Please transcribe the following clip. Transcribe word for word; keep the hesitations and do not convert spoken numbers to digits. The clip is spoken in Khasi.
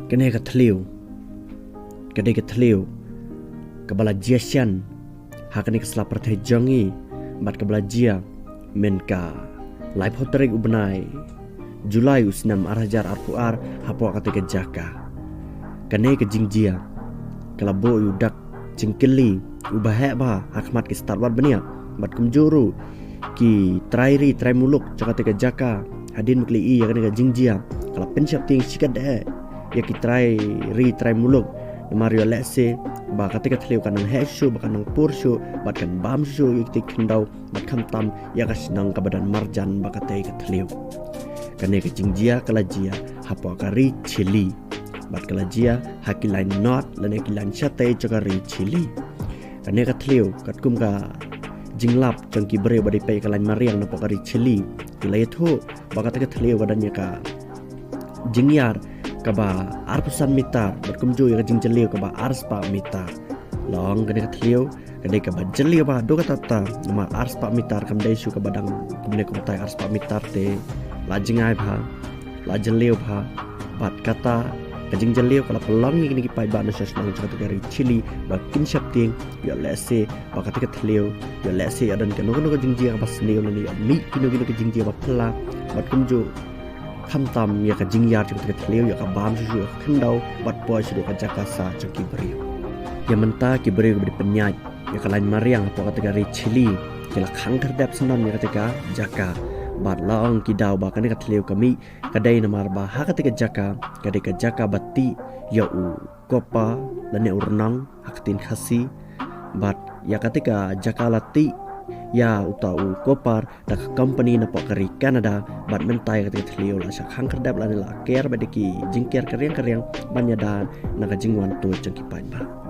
Kane ka thliew, ka dei ka thliew kaba la jia shen ha kane ka sla pyrthei jong ngi, bad kaba la jia mynka laiphew tarik u bnai July u snem ar hajar arphew ar hapoh kata ka jaka. Kane ka jingjia ka la buh ïa u dak jingkylli uba heh bha ha khmat ki stad wad bniah bad kumjuh ruh ki trai ri trai muluk jong kata ka jaka. Hadien ba ki la ïohi ïa kane ka jingjia, ka la pynsheptieng shikatdei ïa ki trai ri trai muluk. Namar ïoh lehse ba kata ka thliew ka nang heh shuh, ba ka nang pur shuh, bad kan bam shuh ïa kita ki khyndew, bad khamtam ïa ka shnong kaba don marjan bad kata ka thliew. Kane ka jingjia ka la jia hapoh ka ri Chile, bad ka la jia ha ki lain north lane ki lain shatei jong ka ri Chile. Kane ka thliew, katkum ka jinglap jong ki briew ba dei peit ka lain mariang napoh ka ri Chile, ki la ïathuh ba kata ka thliew ka don ïa ka jingïar kaba arphew san mitar bad kumjuh ïa ka jingjylliew kaba ar spah mitar. Long kane ka thliew ka dei kaba jylliew bha haduh katta katta, namar ar spah mitar kam dei shuh kaba dang kumne kumtai. Ar spah mitar te la jngai bha, la jylliew bha, bad kata ka jingjylliew ka la pynlong ïa kine ki paidbah na shnong jong kata ka ri Chile ba kin sheptieng, ïoh lehse ba kata ka thliew, ïoh lehse ïa don kano kano ka jingjia kaba sniew lane ïoh mih kino kino ka jingjia ba phylla, bad kumjuh khamtam ïa ka jingïar jong kata ka thliew, ïa ka bam shuh shuh ïa ka khyndew bad poi shuh shuh ka jaka sah jong ki briew. Ïa mynta ki briew kiba dei pynïaid ïa ka lain mariang hapoh kata ka ri Chile ki la khang khyrdep syndon ïa kata ka jaka, bad la ong ki daw ba kane ka thliew ka mih ka dei namar ba ha kata ka jaka ka dei ka jaka ba tih ïa u copper lane u rnong ha ka ktien Khasi, bad ïa kata ka jaka la tih ïa uta u copper da ka company napoh ka ri Canada, bad mynta ïa kata ka thliew la shah khang khyrdep lane la ker bad da ki jingker ka riang ka riang ban ïada na ka jingwan tuid jong ki paidbah.